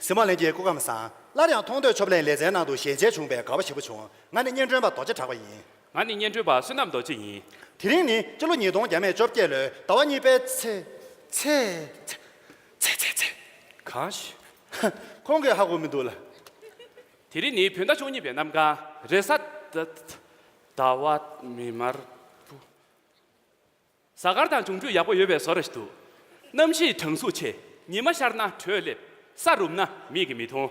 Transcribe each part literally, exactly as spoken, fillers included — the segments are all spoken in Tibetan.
ཙི་མོ་ལྷན་རྒྱས་སྐུ་ཁམས་བཟང་། སླར་ཡང་མཐོང་ཐོས་ཆོ་པ་ལན་ལེ་ཚན་ནང་དུ་ཞལ་མཇལ་བྱུང་བས་དགའ་བ་ཞེ་པོ་བྱུང་། ང་ནི་སྙན་སྒྲོན་པ་རྡོ་རྗེ་གྲགས་པ་ཡིན། ང་ནི་སྙན་སྒྲོན་པ་བསོད་ནམས་རྡོ་རྗེ་ཡིན། དེ་རིང་ནི་སྤྱི་ལོ་ཉིས་སྟོང་བརྒྱ་མེད་བཅོ་བརྒྱད་ལོའི་ཟླ་བ་གཉིས་པའི་ཚེ། ཚེ། ཚེ། ཚེ། ཚེ། ཚེ། གང་ཞིག་ཁོང་གིས་ཧ་གོ་མི་འདུག་ལ། དེ་རིང་ནི་བོད་ཟླ་བཅུ་གཉིས་པའི་གནམ་གང་རེས་གཟའ། ཟླ་བ་མེ་དམར་པོ། གཟའ་སྐར་དང་འབྱུང་འཕྲོད་ཡག་པོ་ཡོད་པའི་བཟོ་འདྲ་ཞིག་འདུག་གནམ་གཤིས་གྲང་ཟུག་ཆེ། ཉི་མ་ཤར་ན་དྲོད་སླེབས། ས་རུབ་ན་མིག་གིས་མི་མཐོང་།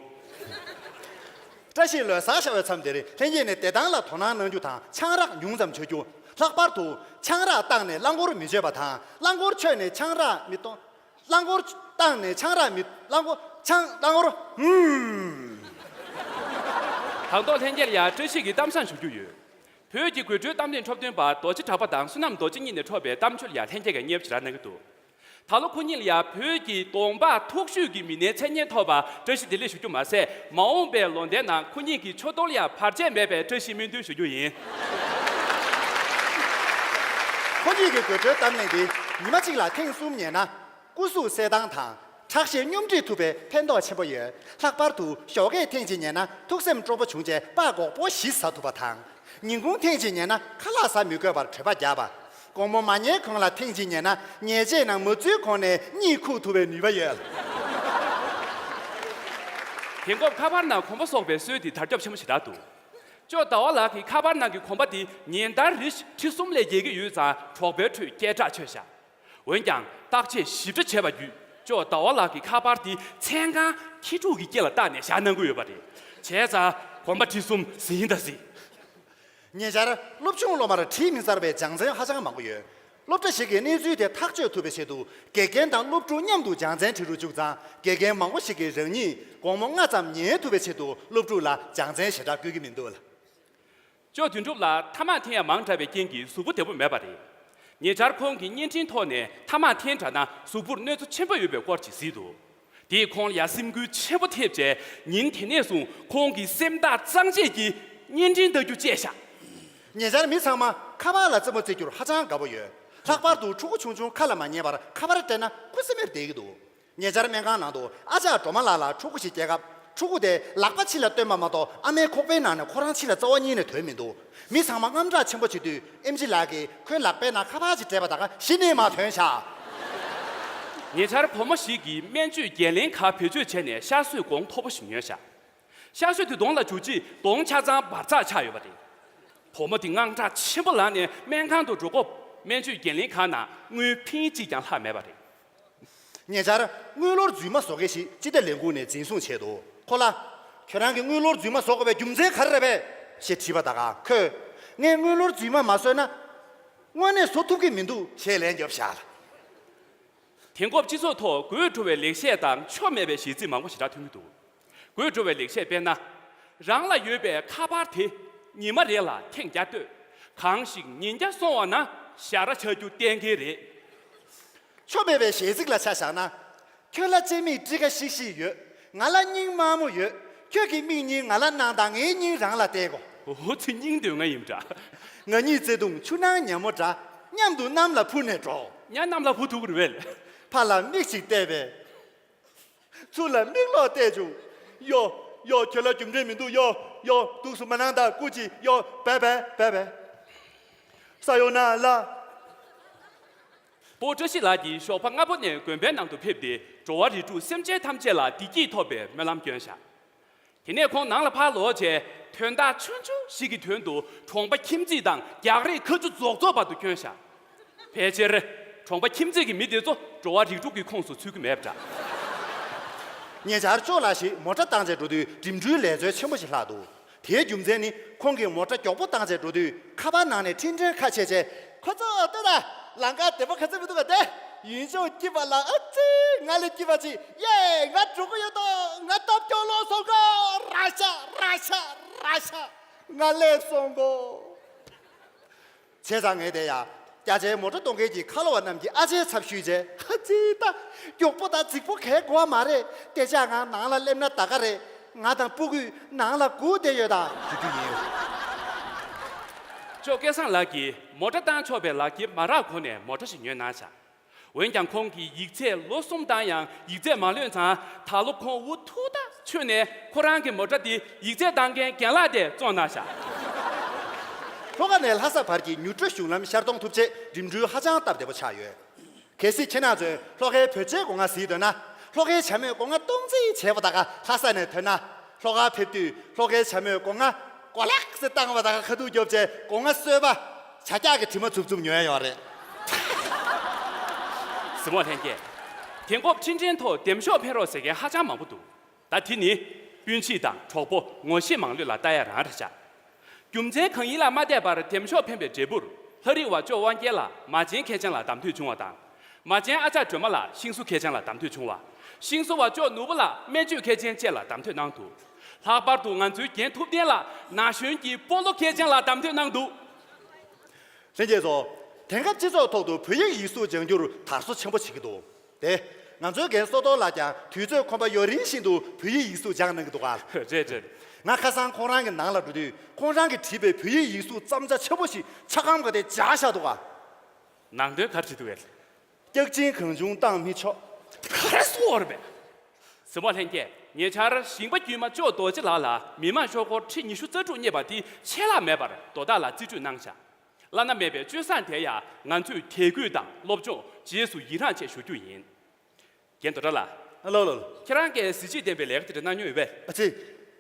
བཀྲ་ཤིས་ལོ་གསར་ཤར་བའི་མཚམས་འདིར་ལྷན་རྒྱས་ནས་བདེ་ཐང་ལ་དོ་སྣང་གནང་རྒྱུ་དང་ཆང་རག་ཉུང་ཙམ་མཆོད་རྒྱུ། ལྷག་པར་དུ་ཆང་རག་བཏང་ནས་རླངས་འཁོར་མི་མཆོད་པ་དང་། རླངས་འཁོར་མཆོད་ནས་ཆང་རག་མི་གཏོང་། རླངས་འཁོར་བཏང་ནས་ཆང་རག་མི། རླངས་འཁོར། ཆང་། རླངས་འཁོར། ཧུམ། དང་ཐོག་ལྷན་རྒྱས་ལ་ཡང་བཀྲ་ཤིས་ཀྱི་གཏམ་བཟང་ཞུ་རྒྱུ་ཡོད། བོད་ཀྱི་དགོད་བྲོའི་གཏམ་གླེང་འཁྲབ་སྟོན་པ་རྡོ་རྗེ་གྲགས་པ་དང་བསོད་ནམས་རྡོ་རྗེ་གཉིས་ནས་འཁྲབ་པའི་གཏམ་བརྗོད་ལ་ཡང་ལྷན་རྒྱས་ཀྱིས་སྙན་པོ་ཞེ་དྲག་གནང་གི་འདུག་ད་ལོ་ཁོ་གཉིས་ལ་ཡང་བོད་ཀྱི་གདོང་འབག་མཐོ་ཤོས་ཀྱི་མི་སྣའི་མཚན་སྙན་ཐོབ་པར་བཀྲ་ཤིས་བདེ་ལེགས་ཞུ་རྒྱུ་མ་ཟད། མ་འོངས་པའི་ལོ་ཟླའི་ནང་ཁོ་གཉིས་ཀྱི་ཕྱོགས་གཏོགས་ལ་ཡང་བར་ཆད་མེད་པའི་བཀྲ་ཤིས་སྨོན་འདུན་ཞུ་རྒྱུ་ཡིན། ཁོ་གཉིས་ཀྱི་དགོད་བྲོའི་གཏམ་གླེང་འདི་ཉི་མ་གཅིག་ལ་ཐེངས་གསུམ་ཉན་ན། སྐུ་གཟུགས་གསལ་ཐང་དང་། ཁྲག་ཤེད་སྙོམས་སྒྲིག་ཐུབ་པའི་ཕན་ཐོགས་ཆེན་པོ་ཡོད། ལྷག་པར་དུ་ཞོགས་ཀས་ཐེངས་གཅིག་ཉན་ན་ཐུགས་སེམས་སྤྲོ་པོ་བྱུང་རྗེས་སྤགས་སྒོག་པོ་བཞི་ཟ་ཐུབ་པ་དང་། ཉིན་གུང་ཐེངས་གཅིག་ཉན་ན་ཁ་ལག་ཟ་མི་དགོས་པར་གྲོད་པ་རྒྱགས་པ། དགོང་མོ་མ་ཉལ་གོང་ལ་ཐེངས་གཅིག་ཉན་ན་ཉལ་རྗེས་ནང་མ་འཛུལ་གོང་ནས་གཉིད་ཁུག་ཐུབ་པའི་ནུས་པ་ཡོད། དེང་སྐབས་ཁ་པར་ནང་གོམ་པ་གསོག་པའི་སྲོལ་དེ་དར་ཁྱབ་ཆེན་པོ་ཞེ་དྲག་འདུག་ཅོག་ཟླ་བ་ལགས་ཀྱི་ཁ་པར་ནང་གི་གོམ་པ་དེ་ཉིན་ལྟར་རེ་བཞིན་ཁྲི་གསུམ་ལས་བརྒལ་གྱི་ཡོད་ཙང་གྲོགས་པོའི་ཁྲོད་སྐད་གྲགས་ཆོད་ཤག་འོན་ཀྱང་བརྟག་དཔྱད་ཞིབ་ཕྲ་བྱས་པ་བརྒྱུད་ཅོག་ཟླ་བ་ལགས་ཀྱི་ཁ་པར་དེ་མཚན་གང་ཁྱི་ཕྲུག་གི་སྐེ་ལ་བཏགས་ནས་བཞག་གནང་གི་ཡོད་པ་རེད། བྱས་ཙང་གོམ་པ་ཁྲི་གསུམ་ཟིན་ད་ཟིན། ཉེ་ཆར་སློབ་ཆུང་སློབ་མར་བྲིས་མི་ཚར་བའི་སྦྱང་ཚན་ཧ་ཅང་མང་པོ་ཡོད། སློབ་གྲྭ་ཞིག་གིས་གནས་ཚུལ་དེ་ཐག་གཅོད་ཐུབ་པའི་ཆེད་དུ་དགེ་རྒན་དང་སློབ་ཕྲུག་མཉམ་དུ་སྦྱང་ཚན་བྲིས་རུ་བཅུག་ཙང་དགེ་རྒན་མང་པོ་ཞིག་གིས་རང་ཉིད་དགོང་མོ་སྔ་ཙམ་ཉལ་ཐུབ་པའི་ཆེད་དུ་སློབ་ཕྲུག་ལ་སྦྱང་ཚན་ཞེ་དྲག་བསྐུལ་གྱི་མི་འདུག་ལ། ཅོག་དོན་གྲུབ་ལགས་ཐ་མག་འཐེན་ཡ་མང་དྲགས་པའི་རྐྱེན་གྱིས་གཟུགས་པོ་བདེ་པོ་མེད་པ་རེད། ཉེ་ཆར་ཁོང་གིས་བརྙན་འཕྲིན་ཐོག་ནས་ཐ་མག་འཐེན་དྲགས་ན་གཟུགས་པོར་གནོད་འཚེ་ཆེན་པོ་ཡོད་པའི་སྐོར་ཅིག་གཟིགས་འདུག་དེས་ཁོང་ལ་ཡ་སེམས་འགུལ་ཆེན་པོ་ཐེབས་རྗེས་ཉིན་དེ་ནས་བཟུང་ཁོང་གིས་སེམས་ཐག་གཙང་བཅད་ཀྱིས་བརྙན་འཕྲིན་ལྟ་རྒྱུ་བཅད་བཞག་ཉེ་ཆར་མི་ཚང་མ་ཁ་པར་ལ་རྩེད་མོ་རྩེ་རྒྱུར་ཧ་ཅང་དགའ་པོ་ཡོད། ལྷག་པར་དུ་ཕྲུ་གུ་ཆུང་ཆུང་ཁ་ལ་མ་ཉན་པར་ཁ་པར་སྤྲད་ན་ཁུ་སིམ་མེར་བསྡད་ཀྱི་འདུག་ཉེ་ཆར་སྨན་ཁང་ནང་དུ་ཨ་ཅག་སྒྲོལ་མ་ལགས་ལ་ཕྲུ་གུ་ཞིག་སྐྱེས་སྐབས་ཕྲུ་གུ་དེ་ལག་པ་ཕྱི་ལ་བཏོན་པ་མ་གཏོགས་ཨ་མའི་ཁོག་པའི་ནང་ནས་ཁོ་རང་ཕྱི་ལ་རྩ་བ་ཉིད་ནས་ཐོན་མི་འདུག་མི་ཚང་མ་དངངས་སྐྲག་ཆེན་པོ་བྱེད་དུས་ཨེམ་ཆི་ལགས་ཀྱིས་ཁོའི་ལག་པའི་ནང་ཁ་པར་ཅིག་སྤྲད་པ་ད་ག་གཞི་ནས་མར་ཐོན་ཤག་ཉེ་ཆར་བུ་མོ་ཞིག་གིས་སྨན་བཅོས་འགན་ལེན་ཁང་བེད་སྤྱོད་བྱས་ནས་གཤགས་གསོའི་གོང་མཐོ་པོ་ཞིག་ཉོས་ཤག་གཤགས་གསོ་དེ་གདོང་ལ་འཇུ་རྗེས་གདོང་ཆ་ཚང་འབར་འཛག་ཆགས་ཡོད་པ་རེད། བུ་མོ་དེ་དངངས་སྐྲག་ཆེན་པོ་ལངས་ནས་སྨན་ཁང་དུ་འགྲོ་སྐབས་སྨན་བཅོས་འགན་ལེན་ཁང་ནང་དངུལ་ཕིང་གཅིག་ཀྱང་ལྷག་མེད་པ་རེད། ཉེ་ཆར་དངུལ་ལོར་རྫུན་མ་བཟོ་མཁན་ཞིག་སྤྱི་བདེ་ལས་ཁུངས་ནས་འཛིན་བཟུང་བྱས་འདུག་ཁོ་ལ། ཁྱོད་རང་གིས་དངུལ་ལོར་རྫུན་མ་བཟོ་དགོས་པའི་རྒྱུ་མཚན་ག་རེ་རེད་པས་ཞེས་དྲིས་པ་ད་ག་ཁོས། ངས་དངུལ་ལོར་རྫུན་མ་མ་བཟོས་ན། དངོས་གནས་བཟོ་ཐུབ་ཀྱི་མི་འདུག་ཞེས་ལན་བརྒྱབ་བཞག་ལ། དེང་སྐབས་སྤྱི་ཚོགས་ཐོག་དགོད་བྲོ་བའི་ལེགས་བཤད་དང་ཆོ་མེད་པའི་གཞས་ཚིག་མང་པོ་ཞེ་དྲག་ཐོན་གྱི་འདུག་དགོད་བྲོ་བའི་ལེགས་བཤད་དཔེར་ན། རང་ལ་ཡོད་པའི་ཁ་པར་དེ་ཉི་མ་རེ་ལ་ཐེངས་བརྒྱ་ལྟོས། གང་ཞིག་ཉིན་བརྒྱ་སོང་བ་ན་ཞ་ར་ཆགས་རྒྱུ་གཏན་འཁེལ་རེད། ཆོ་མེད་པའི་གཞས་ཚིག་ལ་ཆ་བཞག་ན། ཁྱོད་ལ་ལྕེ་མིག་སྤྲི་ཁ་ཤིག་ཤིག་ཡོད། ང་ལ་སྙིང་དམར་མོ་ཡོད། ཁྱོད་ཀྱི་མིག་གཉིས་ང་ལ་གནང་དང་ངའི་སྙིང་རང་ལ་གཏད་དགོས། འོ་ཙི་སྙིང་འདོད་ང་ཡིན་འདྲ། ང་གཉིས་བརྩེ་དུང་ཆུ་ནང་ཉ་མོ་འདྲ། མཉམ་དུ་གནམ་ལ་འཕུར་ནས་འགྲོ། ཉ་གནམ་ལ་འཕུར་ཐུབ་ཀྱི་རེད་པས། ཕར་ལ་མིག་ཅིག་བལྟས་པས། ཚུར་ལ་མིག་ལོག་བལྟས་བྱུང་། ཡོ། ཡོ། ཁྱོད་ལ་རྒྱུ་འབྲས་མི་འདུག་ཡོ། ཡོ། འདུག་སུ་མ་གནང་དང་སྐུ་མཁྱེན། ཡོ། བེ་བེ་བེ་བེ། ས་ཡོ་ན་ལ། སྤོ་བཀྲ་ཤིས་ལགས་ཀྱིས་ཞོགས་པ་སྔ་པོ་ནས་དགོན་པའི་ནང་དུ་ཕེབས་ཏེ་འགྲོ་བ་རིགས་དྲུག་སེམས་ཅན་ཐམས་ཅད་ལ་བདེ་སྐྱིད་ཐོབ་པའི་སྨོན་ལམ་བསྐྱོན་བཞག་དེ་ནས་ཁོང་ནང་ལ་ཕར་ལོག་རྗེས་དོན་དག་ཆུང་ཆུང་ཞིག་གི་དོན་དུ་གྲོང་པ་ཁྱིམ་མཚེས་དང་རྒྱག་རེས་ཁ་མཆུ་རྫོགས་རྫོགས་བར་དུ་བསྐྱོན་བཞག་ཕལ་ཆེར་གྲོང་པ་ཁྱིམ་མཚེས་ཀྱི་མི་དེ་ཚོ་འགྲོ་བ་རིགས་དྲུག་གི་ཁོངས་སུ་ཚུད་ཀྱི་མེད་པ་འདྲ། ཉེ་ཆར་ཅོ་ལགས་ཤིག་མོ་ཊ་བཏང་བྱས་འགྲོ་དུས་འགྲིམ་འགྲུལ་ལས་འཛོལ་ཆེན་པོ་ཞིག་ལྷག་འདུག་དེའི་རྒྱུ་མཚན་ནི་ཁོང་གིས་མོ་ཊ་མགྱོགས་པོ་བཏང་བྱས་འགྲོ་དུས་ཁ་པར་ནང་ནས་འཕྲིན་ཕྲན་ཁ་ཕྱེ་བྱས། ཁོ་ཚོ་ལྟོས་དང་། ལམ་ཁ་བདེ་པོ་ག་ཚོད་མི་འདུག་ག་དེ། ཡུན་ཅུང་སྐྱིད་པ་ལ་ཨ་ཙི་ང་ལས་སྐྱིད་པ་ཅིག་ཡེ་ང་འགྲོ་གི་ཡོད་དོ། ང་ཐབ་སྐྱོ་ལོ་སོང་གོ། ར་ཤ་ར་ཤ་ར་ཤ་ང་ལས་སོང་གོ། བྱས་ཙང་ངས་དེ་ཡ། རྒྱ་ཆེའི་མོ་ཊ་གཏོང་མཁན་གྱི་ཁ་ལོ་བ་རྣམས་ཀྱི་ཨ་ཅེའི་ཚབ་ཞུས་རྗེས་ཨ་ཙི་ད། མགྱོགས་པོ་དང་རྫིག་པོ་གས་གོ་བ་མ་རེད། དེ་ཅག་ང་ནང་ལ་སླེབས་ན་ད་ག་རེད། ང་དང་སྤུ་གུས་ནང་ལ་སྒུག་བསྡད་ཡོད་ད། ཞུ་རྒྱུ་ཡིན། ཅོ་སྐལ་བཟང་ལགས་ཀྱིས་མོ་ཊ་བཏང་ཆོག་པའི་ལག་འཁྱེར་མ་རག་གོང་ནས་མོ་ཊ་ཞིག་ཉོས་གནང་བཞག་འོན་ཀྱང་ཁོང་གིས་ཡིག་ཚད་ལོ་གསུམ་བཏང་ཡང་ཡིག་ཚད་མ་ལོན་ཙང་ད་ལོ་ཁོང་འུ་ཐུག་ད་ ཆུ་ནས་ཁོ་རང་གི་མོ་ཊ་དེ་ཡིག་ཚད་བཏང་མཁན་རྒན་ལགས་དེ་བཙོང་གནང་ཤག་ལྷོ་ཁ་ནས་ལྷ་ས་བར་གྱི་མྱུར་བགྲོད་གཞུང་ལམ་ཤར་གཏོང་ཐུབ་ཆེད་འགྲིམ་འགྲུལ་ཧ་ཅང་སྟབས་བདེ་པོ་ཆགས་ཡོད། གལ་སྲིད་ཁྱེད་རང་ཚོས་ལྷོ་ཁའི་བོད་ཇའི་སྒོ་ང་གཟིགས་འདོད་ན། ལྷོ་ཁའི་བྱ་མོས་སྒོ་ང་སྟོང་འཛིན་བྱས་པ་ད་ག་ལྷ་ས་ནས་ཐོན་ན། ལྷོ་ཁར་ཕེབས་དུས་ལྷོ་ཁའི་བྱ་མོས་སྒོ་ང་ཀོ་ལེག་སེ་བཏང་བ་ད་ག་ཁ་ཐུག་རྒྱོབ་བྱས་སྒོ་ང་གསོལ་པ། བྱ་རྒྱག་གི་དྲི་མ་འཚུབ་འཚུབ་ཉོ་ཡ་ཡོད་རེད། གཟིགས་མོ་ལྷན་རྒྱས། དེང་སྐབས་འཕྲིན་ཕྲན་ཐོག་འདེམས་ཤོག་འཕེན་རོགས་ཟེར་མཁན་ཧ་ཅང་མང་པོ་འདུག་ད་དེ་ནི་སྤུན་མཆེད་དང་གྲོགས་པོ་ངོ་ཤེས་མང་ལོས་ལ་ལྟ་ཡ་རང་རེད་ཤག་རྒྱུ་མཚན་གང་ཡིན་ལ་མ་བལྟས་པར་འདེམས་ཤོག་འཕེན་པའི་འབྲས་བུར་ལྷ་རིས་བ་ཅོ་དབང་རྒྱལ་ལགས་མ་བྱན་ཁེར་རྐྱང་ལ་གདམ་ཐོས་བྱུང་བ་དང་། མ་བྱན་ཨ་ཅག་སྒྲོལ་མ་ལགས་ཤིང་བཟོ་ཁེར་རྐྱང་ལ་གདམ་ཐོས་བྱུང་བ། ཤིང་བཟོ་བ་ཅོ་ནོར་བུ་ལགས་སྨན་བཅོས་ཁེར་རྐྱང་བཅས་ལ་གདམ་ཐོས་གནང་འདུག་ལྷག་པར་དུ་ང་ཚོའི་རྒན་ཐུབ་བསྟན་ལགས་ན་གཞོན་གྱི་སྤོ་ལོ་ཁེར་རྐྱང་ལ་གདམ་ཐོས་གནང་འདུག་ལྷན་རྒྱས་ཚོ། དེང་སྐབས་སྤྱི་ཚོགས་ཐོག་ཏུ་བོད་ཡིག་ཡིག་གཟུགས་སྦྱང་རྒྱུར་དར་སོ་ཆེན་པོ་བྱེད་ཀྱི་འདུག་དེ། ང་ཚོའི་རྒན་བསོད་རྡོར་ལགས་ཀྱང་དུས་ཚོད་ཁོམ་པ་ཡོད་རིང་བཞིན་དུ་བོད་ཡིག་ཡིག་གཟུགས་སྦྱང་གནང་གི་འདུག་ག་རེད་རེད། ང་ཁ་སང་ཁོང་རང་གི་ནང་ལ་འགྲོ་དུས་ཁོང་རང་གིས་བྲིས་པའི་བོད་ཡིག་ཡིག་གཟུགས་བརྩམ་བྱ་ཆེན་པོ་ཞིག་ཆ་སྒམ་ག་དེ་སྦྱར་བཞག་འདུག་ག་ནང་དོན་ག་རེ་བྲིས་འདུག་གས། སྐྱག་གཅིན་གང་བྱུང་བཏང་མི་ཆོག་ག་རེ་གསུངས་པ་རེད་པས། གཟིགས་མོ་ལྷན་རྒྱས། ཉེ་ཆར་ཞིང་པ་དཀྱུས་མ་ཅོ་རྡོ་རྗེ་ལགས་ལ་མི་མང་ཤོག་སྒོར་ཁྲི་ཉི་ཤུ་རྩ་དྲུག་རྙེད་པ་དེ་ཆད་ལྷག་མེད་པར་རྡོ་ཐག་ལ་རྩིས་སྤྲོད་གནང་བཞག་བླ་ན་མེད་པའི་སྤྱོད་བཟང་དེ་ཡང་ང་ཚོས་དད་གུས་དང་སློབ་སྦྱོང་རྗེས་སུ་ཡི་རངས་བཅས་ཞུ་རྒྱུ་ཡིན། རྒན་རྡོ་གྲགས་ལགས། ལགས་ལགས། ཁྱེད་རང་གིས་གཟི་བརྗིད་ལྡན་པའི་ལས་ཀ་དེ་འདྲ་གནང་མྱོང་ཡོད་པས། ཨ་ཙི།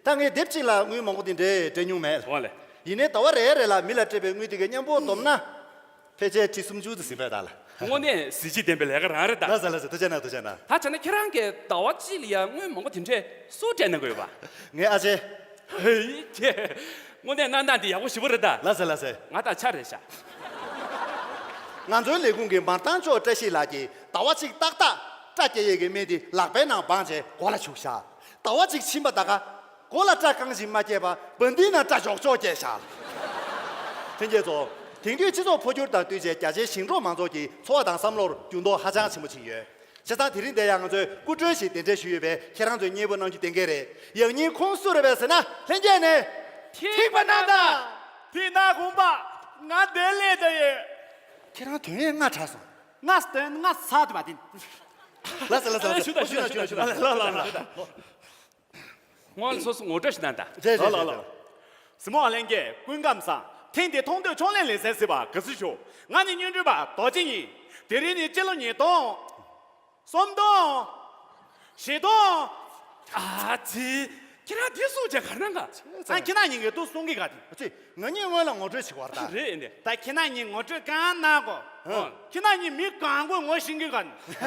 ད་ངས་དེབ་གཅིག་ལ་དངུལ་མང་པོ་དེ་འདྲས་སྤྲད་མྱོང་མེད། འོང་ལེ། ཡིན་ནའི་ཟླ་བ་རེ་རེ་ལ་མི་ལ་སྤྲད་པའི་དངུལ་དེ་གའི་མཉམ་པོ་བསྡོམས་ན། ཕལ་ཆེར་ཁྲི་སུམ་ཅུ་ཙམ་ཟིན་པས་ད་ལ། དངོས་གནས་གཟི་བརྗིད་ལྡན་པའི་ལས་ཀ་རང་རེད་ད། ལགས་སོ་ལགས་སོ། ཐུགས་རྗེ་གནང་ཐུགས་རྗེ་གནང་། ད་བྱས་ན་ཁྱེད་རང་གིས་ཟླ་བ་གཅིག་ལ་ཡང་དངུལ་མང་པོ་དེ་འདྲས་སུ་སྤྲད་གནང་གི་ཡོད་པ། ངའི་ཨ་ཅེ། ཧེ་ཀྱེ། དངོས་གནས་གནང་སྟངས་འདི་ཡག་པོ་ཞེ་པོ་རེད་ད། ལགས་སོ་ལགས་སོ། ང་དང་ཆ་རེད་ཤག་ང་ཚོའི་ལས་ཁུངས་ཀྱི་མར་ཐང་མཆོག་བཀྲ་ཤིས་ལགས་ཀྱིས་ཟླ་བ་གཅིག་ཏག་ཏག་སྐྲ་སྐྱེ་ཡས་ཀྱི་སྨན་དེ་ལག་པའི་ནང་སྦངས་བྱས་མགོ་ལ་བྱུགས་ཤག་ཟླ་བ་གཅིག་ཕྱིན་པ་ད་ག་མགོ་ལ་སྐྲ་རྐང་བཞིན་མ་སྐྱེས་པ་བན་དེའི་ནང་སྐྲ་འཇོག་འཇོག་སྐྱེས་ཤག་ལྷན་རྒྱས་ཚོ། དེང་དུས་སྤྱི་ཚོགས་འཕོ་འགྱུར་དང་བསྟུན་བྱས་རྒྱ་ཆེའི་ཞིང་འབྲོག་མང་ཚོགས་ཀྱི་འཚོ་བ་དང་བསམ་བློར་འགྱུར་ལྡོག་ཧ་ཅང་ཆེན་པོ་ཕྱིན་ཡོད། བྱས་ཙང་དེ་རིང་འདིར་ཡང་ང་ཚོས་སྐུ་མགྲོན་ཞིག་གདན་འདྲེན་ཞུས་ཡོད་པས་ཁྱེད་རང་ཚོས་མཉེས་པོ་གནང་རྒྱུ་གཏན་འཁེལ་རེད། ཡང་སྙིང་ཁོང་སུ་རེད་པས་ཟེར་ན་ལྷན་རྒྱས་ནས་ཐིགས་པ་གནང་དང་། དེས་ན་དགོངས་པ། ང་འདིར་སླེབས་ད་ཡོད། ཁྱེད་རང་དོན་ཡས་ང་དྲག་སོང་། ང་དོན་ང་ཚ་དུ་བ་དེ། ལགས་སོ་ལགས་སོ་ལགས་སོ། ཞུ་དང་ཞུ་དང་ཞུ་དང་ཞུ་དང་། ལགས་ལགས་ལགས་ལགས། སྔོན་ལ་སོ་སོ་ངོ་སྤྲོད་ཞིག་གནང་དང་། རེད་རེད་རེད་རེད། གཟིགས་མོ་ལྷན་རྒྱས་སྐུ་ཁམས་བཟང་། ཐེངས་འདིའི་མཐོང་ཐོས་ཕྱོགས་ལས་ལེ་ཚན་གཟིགས་པར་དགའ་བསུ་ཞུ། ང་ནི་སྙན་སྒྲོན་པ་རྡོ་རྗེ་ཡིན། དེ་རིང་ནི་སྤྱི་ལོ་ཉིས་སྟོང་། སུམ་སྟོང་། བཞི་སྟོང་། ཨ་ཙི། ཁྱེད་རང་དེ་གསུངས་བྱས་ག་རེ་གནང་ག་ཨ་ཁྱེད་རང་ཉིད་ཀྱིས་ཏུ་གསུང་གི་ག་དེ། ཨ་ཙི། ང་གཉིས་སྔོན་ལ་ངོ་སྤྲོད་བྱེད་དགོས་པ་རེད་ད། རེད་ཨེ་འདི། ད་ཁྱེད་རང་གཉིས་ངོ་སྤྲོད་གང་གནང་གོ་ཨ། ཁྱེད་རང་གཉིས་མི་གང་དགོས་ངོ་ཤེས་ཀྱི་ག་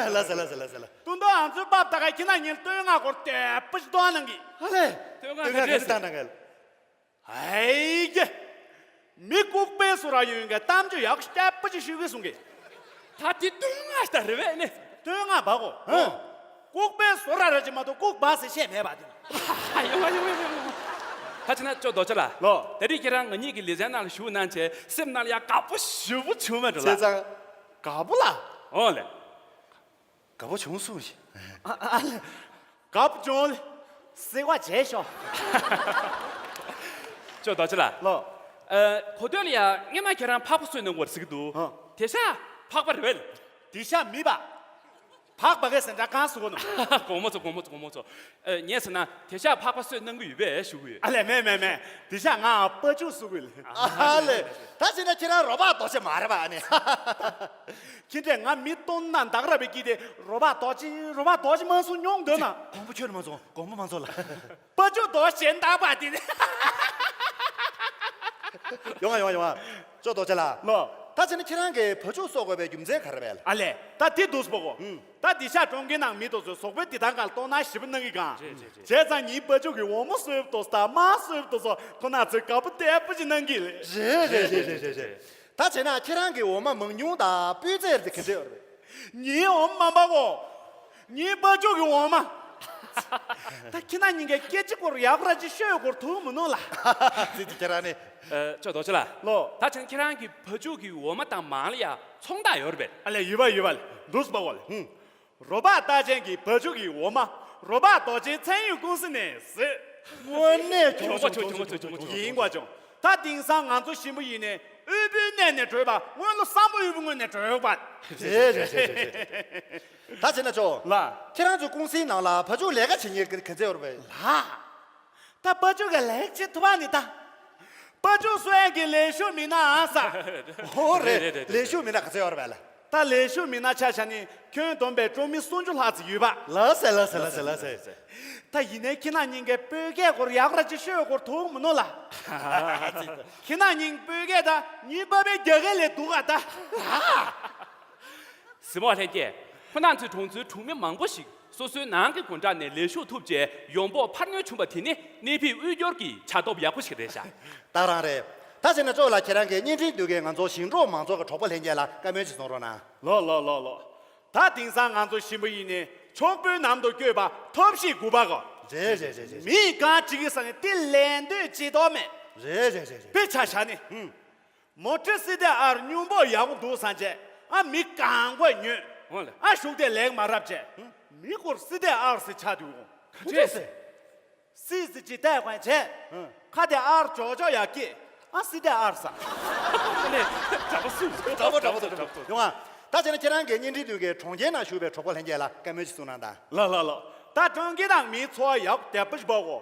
ལ་ཟེ་ལ་ཟེ་ལ་ཟེ་ལ། ཏུ་འདོ་ཨང་ཚོའི་པབ་ད་ག་ཁྱེད་རང་གཉིས་བསྟོད་བསྔགས་སྐོར་དེ་པ་ཞིག་གཏོང་གནང་གི་ཨ་ལས། བསྟོད་བསྔགས་ག་འདྲས་བཏང་གནང་ག་ཨའི་ཀྱེ། མི་ལྐུགས་པའི་བཟོ་འདྲ་ཡོད་མཁན་གཏམ་བརྗོད་ཡག་ཤོས་པ་ཅིག་ཞུ་གི་གསུང་གི་ད་དེ་བསྟོད་བསྔགས་ཤིག་ད་རེད་པས་ནི། བསྟོད་བསྔགས་པ་གོ་ཧོ། ལྐུགས་པའི་བཟོ་འདྲ་རེད་ཅེས་མ་གཏོགས་ལྐུགས་པ་ཟེར་བཤད་མེད་པ་དེ། ཡོང་བ་ཡོང་བ་ཡོང་བ། ད་ཕྱིན་ན་ཅོ་རྡོ་རྗེ་ལགས། ལོ། ད་རེས་ཁྱེད་རང་ང་གཉིས་ཀྱི་ལེ་ཚན་ནང་ལ་ཞུགས་གནང་བྱས་སེམས་ནང་ལ་ཡང་དགའ་པོ་ཞེ་པོ་བྱུང་བ་འགྲོ་ལ། བྱས་ཙང་། དགའ་པོ་ལ། འོ་ལེ། དགའ་པོ་བྱུང་སོང་ཞེས། ཨ་ཨ་ལེ། དགའ་པོ་བྱུང་ལེ། གཟིགས་པ་བྱས་ཤོག་ཅོ་རྡོ་རྗེ་ལགས། ལོ། ཨ། གོ་ཐོས་ལ་ཡ་སྔན་མ་ཁྱེད་རང་ཕག་པ་གསོས་གནང་བར་གཟིགས་འདུག་ཨ། དེ་ཤ་ཕག་པ་རེད་པས། དེ་ཤ་མི་པ། ཕག་པ་གས་ཟེར་འདྲ་གང་གསུང་གོ་ནོ། དགོང་མོ་ཚོ་དགོང་མོ་ཚོ་དགོང་མོ་ཚོ། ཨ། ངས་ཟེར་ན་དེ་ཤ་ཕག་པ་གསོས་གནང་གི་ཡོད་པས་ཞུ་གི་ཡོད། ཨ་ལས་མེད་མེད་མེད། དེ་ཤ་ང་པ་ཅུ་གསོ་གི་ལས། ཨ་ལས། ད་བྱས་ན་ཁྱེད་རང་རོ་པ་རྡོ་རྗེ་མ་རེད་པ་ཨ་ནི། ཁྱེད་འདྲས་ང་མི་སྟོང་ན་འདག་ར་བའི་སྐྱིད་དེ་རོ་པ་རྡོ་རྗེ་རོ་པ་རྡོ་རྗེ་མ་གསུང་མྱོང་འདོད་ན། དགོང་མོ་ཁྱོད་མ་ཚོ་དགོང་མོ་མ་ཚོ་ལ། པ་ཅུ་རྡོ་རྗེ་འདག་པ་དེ་ནི། ཡོང་ང་ཡོང་ང་ཡོང་ང་། ཅོ་རྡོ་རྗེ་ལགས། ལོ། ད་བྱས་ན་ཁྱེད་རང་གིས་བ་ཕྱུགས་གསོ་དགོས་པའི་རྒྱུ་མཚན་ག་རེ་རེད། ཨ་ལས། ད་དེ་འདུག་སྤོ་གོ་ཨུམ། ད་དེ་ཤ་གྲོང་ཁྱེར་ནང་མི་དེ་ཚོས་ཟོག་པོའི་བདེ་ཐང་སྒང་ལ་དོ་སྣང་ཞེ་པོ་གནང་གི་གང་། རེད་རེད་རེད། བྱས་ཙང་ངའི་བ་ཕྱུགས་ཀྱི་འོ་མ་གསོས་པ་དེ་ཚོ་དང་མར་གསོས་པ་དེ་ཚོ་ཁོ་ན་ཚོས་དགའ་པོ་དེ་པོ་ཅིག་གནང་གི་རེད། རེད་རེད་རེད། ད་བྱས་ན་ཁྱེད་རང་གི་འོ་མ་མང་ཉུང་དང་སྤུས་ཚད་དེ་ག་འདྲ་ཡོད་རེད། ངའི་འོ་མ་མང་པ་གོ་ངའི་བ་ཕྱུགས་ཀྱི་འོ་མ། ད་ཁྱེད་རང་གཉིས་ཀས་སྐད་ཆ་སྐོར་ཡག་པོ་ར་ཅིག་ཤོད་སྐོར་ཐུག་མི་ནུས་ལ། ཙི་ཙི་ཁྱེད་རང་ནི། ཨ། ཅོ་རྡོ་རྗེ་ལགས། ལོ། ད་ཕྱིན་ཁྱེད་རང་གི་བ་ཕྱུགས་ཀྱི་འོ་མ་དང་མང་ལ་ཡ་ཚོང་རྟགས་ཡོད་རེད་པས། ཨ་ལས་ཡོད་པ་ཡོད་པ་ལས་འདུག་སྤོ་གོ་ལས། ཧུམ། རོ་པ་རྟགས་ཅན་གྱི་བ་ཕྱུགས་ཀྱི་འོ་མ་རོ་པ་རྡོ་རྗེ་ཚན་ཡོད་ཀུང་སི་ནས་གཟིགས། དངོས་གནས་གྱོང་ཆུང་ཆུང་ཆུང་ཆུང་ཆུང་ཡིན་པ་བྱུང་། ད་དེང་སང་ང་ཚོ་ཞིམ་པོ་ཡིན་ནས་དབུལ་པོའི་གནས་ནས་བྲོས་པ་སྔོན་ལ་བསམ་པ་དབུལ་པོ་སྔོན་ནས་བྲོས་པ། རེད་རེད་རེད་རེད། ད་བྱས་ན་ཅོ། ལགས། ཁྱེད་རང་ཚོའི་ཀུང་སིའི་ནང་ལ་ཕ་ཕྱུགས་ལས་ཀ་བྱེད་མཁན་ག་ཚད་ཡོད་རེད་པས། ལགས། ད་ཕ་ཕྱུགས་ཀྱི་ལས་བྱེད་ཐུབ་པ་ནི་ད། ཕ་ཕྱུགས་སུ་ཡང་གི་ལས་ཤོག་མི་སྣ་ཨ་ས། ཨོ་རེད། རེད་རེད་རེད། ལས་ཤོག་མི་སྣ་ག་ཚད་ཡོད་རེད་པས་ལ། ད་ལས་ཤོག་མི་སྣ་ཆ་བཞག་ནི་ཁྱོན་བསྡོམས་པས་འབྲུག་མི་སུམ་ཅུ་ལྷག་ཙམ་ཡོད་པ། ལགས་སེ་ལགས་སེ་ལགས་སེ་ལགས་སེ། ད་ཡིན་ནའི་ཁྱེད་རང་གཉིས་ཀས་བོད་སྐད་སྐོར་ཡག་ར་ཅིག་ཤོད་སྐོར་ཐུག་མི་ནོ་ལ། ཁྱེད་རང་གཉིས་བོད་སྐད་ད་ངའི་པ་ཕའི་རྒྱ་སྐད་ལས་སྡུག་ག་ད། གཟིགས་མོ་ལྷན་རྒྱས། ཁོ་རང་ཚོའི་གྲོང་ཚོའི་གྲོང་མི་མང་པོ་ཞིག་སོ་སོའི་ནང་གི་སྒོ་འགྲམ་ནས་ལས་ཞུགས་ཐུབ་རྗེས་ཡོང་འབབ་འཕར་སྣོན་བྱུང་བ་དེ་ནི་གནས་འཕེལ་དབུལ་སྐྱོར་གྱི་ཆ་སྟོབས་ཡག་པོ་ཞིག་རེད་ཤག་ད་རང་རེད། ད་བྱས་ན་ཅོ་ལགས་ཁྱེད་རང་གིས་བརྙན་འཕྲིན་མདུན་གྱི་ང་ཚོ་ཞིང་འབྲོག་མང་ཚོགས་ཀྱི་གྲོགས་པོ་ལྷན་རྒྱས་ལ་བཀའ་མོལ་ཅིག་གསུང་རོགས་གནང་། ལོ་ལོ་ལོ་ལོ། ད་དེང་སང་ང་ཚོ་ཞིང་པ་ཡིན་ནའི་ཕྱུག་པོའི་ནང་དུ་བསྐྱོད་པ་ཐབས་ཤེས་དགུ་པ་གོ། རེད་རེད་རེད་རེད། མི་གང་ཅིག་གི་ས་ནས་དེ་ལས་འདོད་ཅི་ཏོ་མེད། རེད་རེད་རེད་རེད། དཔེ་ཆ་བཞག་ནི། ཧུམ། མོ་ཊ་སི་ཏའི་ཨར་སྨྱོ་འབོག་ཡག་པོ་འདུག་བསམ་བྱས། ཨ་མི་གང་གོ་ཉོས། འོ་ལེ། ཨ་ཞུགས་དེ་ལེགས་མ་རབ་བྱས། མི་སྐོར་སི་ཏའི་ཨར་སི་ཆ་དུས་འོང་། ག་འདྲས་སེ། སི་སི་ཅི་ཏའི་གོན་བྱས། ཁ་དེ་ཨར་ཅོག་ཅོག་ཡག་སྐྱེས། ཨ་སི་ཏའི་ཨར་ས། འོ་ལེ། དྲག་པོ་སུ། དྲག་པོ་དྲག་པོ་དྲག་པོ། ཡོང་ཨ། ད་བྱས་ན་ཁྱེད་རང་གིས་བརྙན་འཕྲིན་མདུན་གྱི་གྲོང་ཁྱེར་ནང་བཞུགས་པའི་གྲོགས་པོ་ལྷན་རྒྱས་ལ་བཀའ་མོལ་ཅིག་གསུང་གནང་དང་། ལ་ལ་ལ། ད་གྲོང་ཁྱེར་ནང་མིའི་འཚོ་བ་ཡག་བདེ་པོ་ཞིག་འབབ་གོ།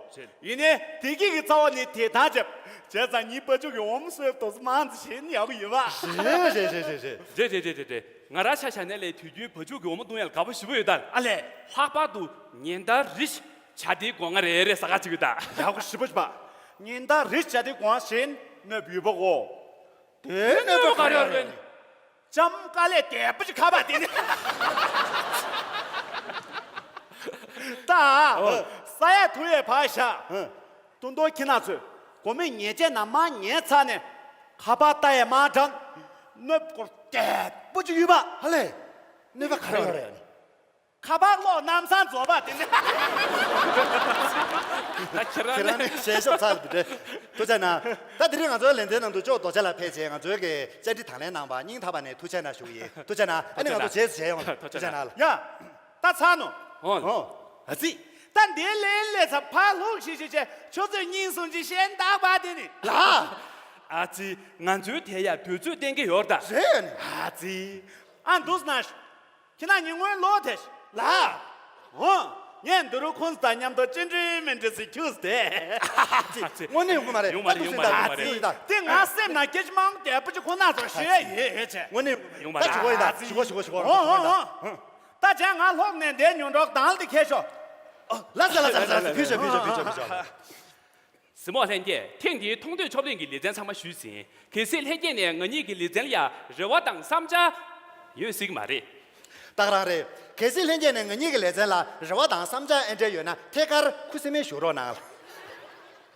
ཡིན་ནའི་བདེ་སྐྱིད་ཀྱི་རྩ་བ་ནི་དེ་དང་བཅས། བྱས་ཙང་ངའི་ཕ་ཕྱུགས་ཀྱི་འོ་མ་སོས་དོ་མང་ཙམ་བྱིན་ཡག་པོ་ཡོད་པ། རེད་རེད་རེད་རེད་རེད། རེད་རེད་རེད་རེད་རེད། ང་རང་ཆ་བཞག་ནས་ལས་དུས་རྒྱུན་ཕ་ཕྱུགས་ཀྱི་འོ་མ་བཏུང་ཡག་ལ་དགའ་པོ་ཞེ་པོ་ཡོད་ད། ཨ་ལས། ལྷག་པར་དུ་ཉིན་ལྟར་རི་བྱ་དེའི་སྒོ་ང་རེ་རེ་ཟ་ག་ཅིག་ཡོད་ད། ཡག་པོ་ཞེ་པོ་ཞེ་པོ། ཉིན་ལྟར་རི་བྱ་དེའི་སྒོ་ང་བཞིན་གནོད་ཡོད་པ་གོ། དེ་ནས་ག་རེ་རེད། ལྕམ་དཀའ་ལས་དལ་པོ་ཅིག་ཁ་པར་དེ་ནི། ད། ཨོ། ས་ཡ་ཐུ་ཡས་ཕར་བཞག་ཧུ། ཏུང་ཏུང་ཁྱི་ནག་ཚོས་སྒོར་མོ་ཉེས་ཆད་ནང་མར་ཉན་ཚར་ནས་ཁ་པར་ལྟ་ཡས་མ་དྲང་། གནོད་སྐོར་དལ་པོ་ཅིག་ཡོད་པ། ཧ་ལས། གནོད་པ་ག་རེ་ཡོད་རེད། ཁ་པར་གློག་ལམ་སང་རྫོགས་པ་དེ་ནི། ད་ཁྱེད་རང་ཁྱེད་རང་ནི་ཞལ་ཤོབ་ཚར་འདུག་སྟེ། ཐུགས་རྗེ་གནང་། ད་དེ་རིང་ང་ཚོའི་ལེ་ཚན་ནང་དུ་ཅོག་རྡོ་རྗེ་ལགས་ཕེབས་བྱས་ང་ཚོའི་གི་བཅར་འདྲི་དང་ལེན་གནང་བ་སྙིང་ཐག་པ་ནས་ཐུགས་རྗེ་གནང་ཞུ་གི་ཡིན། ཐུགས་རྗེ་གནང་། ཨ་ནི་ང་ཚོ་རྗེས་སུ་མཇལ་ཡོང་། ཐུགས་རྗེ་གནང་། ཡ། ད་ཚར་ནོ། ཨོ། ཨོ། ཨ་ཙི། ད་འདི་ལས་ལས་ཚ་ཕར་ལྷུག་ཤིག་ཤིག་བྱས་ཁྱོད་ཚོས་སྙིང་སུམ་ཅིག་ཤེས་ད་པ་དེ་ནི། ལ། ཨ་ཙི། ང་ཚོའི་དེ་ཡ་དུས་ཚོད་གཏན་འཁེལ་ཡོད་ད། རེད་ནི། ཨ་ཙི། ཨ་འདུག་ན། ཁྱེད་རང་ཉིན་མོའི་ལོ་དེ། ལ། འོ། ངས་འདི་རུ་ཁོང་ཚོ་དང་མཉམ་དུ་ཅི་འདྲའི་མི་འདྲ་ཟིག་ཁྱུགས་ཏེ། དངོས་གནས་ཡོང་གི་མ་རེད། ཡོང་མ་རེད། ད་ཡོང་མ་རེད། ཡོང་མ་རེད། དེ་ང་སེམས་ནང་སྐད་ཆ་མང་པོ་དལ་པོ་ཅིག་ཁོ་ན་ཚོ་ཞུ་ཡས་ཡོད་ཡོད་ཅེ། དངོས་གནས་ཡོང་མ་རེད། ད་ཞུ་གོ་ཡིན་ད། ཞུ་གོ་ཞུ་གོ་ཞུ་གོ། འོ་འོ་འོ། ད་བྱས་ང་ལྷོག་ནས་འདའི་ཉོན་གྲོགས་དང་ལ་དེ་ཁྱེར་ཤོག་ལ་ཟ་ལ་ཟ་ལ་ཟ། ཕུལ་ཤོག་ཕུལ་ཤོག་ཕུལ་ཤོག་ཕུལ་ཤོག་གཟིགས་མོ་ལྷན་རྒྱས། ཐེངས་འདིའི་མཐོང་ཐོས་ཆོབ་གླེང་གི་ལེ་ཚན་ཚང་མ་ཞུས་ཟིན། གལ་སྲིད་ལྷན་རྒྱས་ནས་ང་གཉིས་ཀྱི་ལེ་ཚན་ལ་ཡ་རེ་བ་དང་བསམ་འཆར་ཡོད་སྲིད་ཀྱི་མ་རེད། ད་ག་རང་རེད། གལ་སྲིད་ལྷན་རྒྱས་ནས་ང་གཉིས་ཀྱི་ལེ་ཚན་ལ་རེ་བ་དང་བསམ་འཆར་ཨེ་འདྲས་ཡོད་ན་ཐད་ཀར་ཁུ་སིམ་མེར་ཞུ་རོགས་གནང་།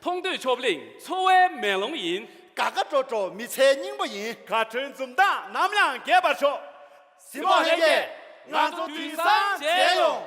མཐོང་ཐོས་ཆོབ་གླེང་འཚོ་བའི་མེ་ལོང་ཡིན། དགའ་དགའ་སྤྲོ་སྤྲོ་མི་ཚེའི་སྙིང་པོ་ཡིན། དགའ་སྤྲོའི་འཛུམ་མདངས་ནམ་ཡང་རྒྱས་པར་ཤོག་གཟིགས་མོ་ལྷན་རྒྱས། ང་ཚོ་དུས་སང་མཇལ་ཡོང་།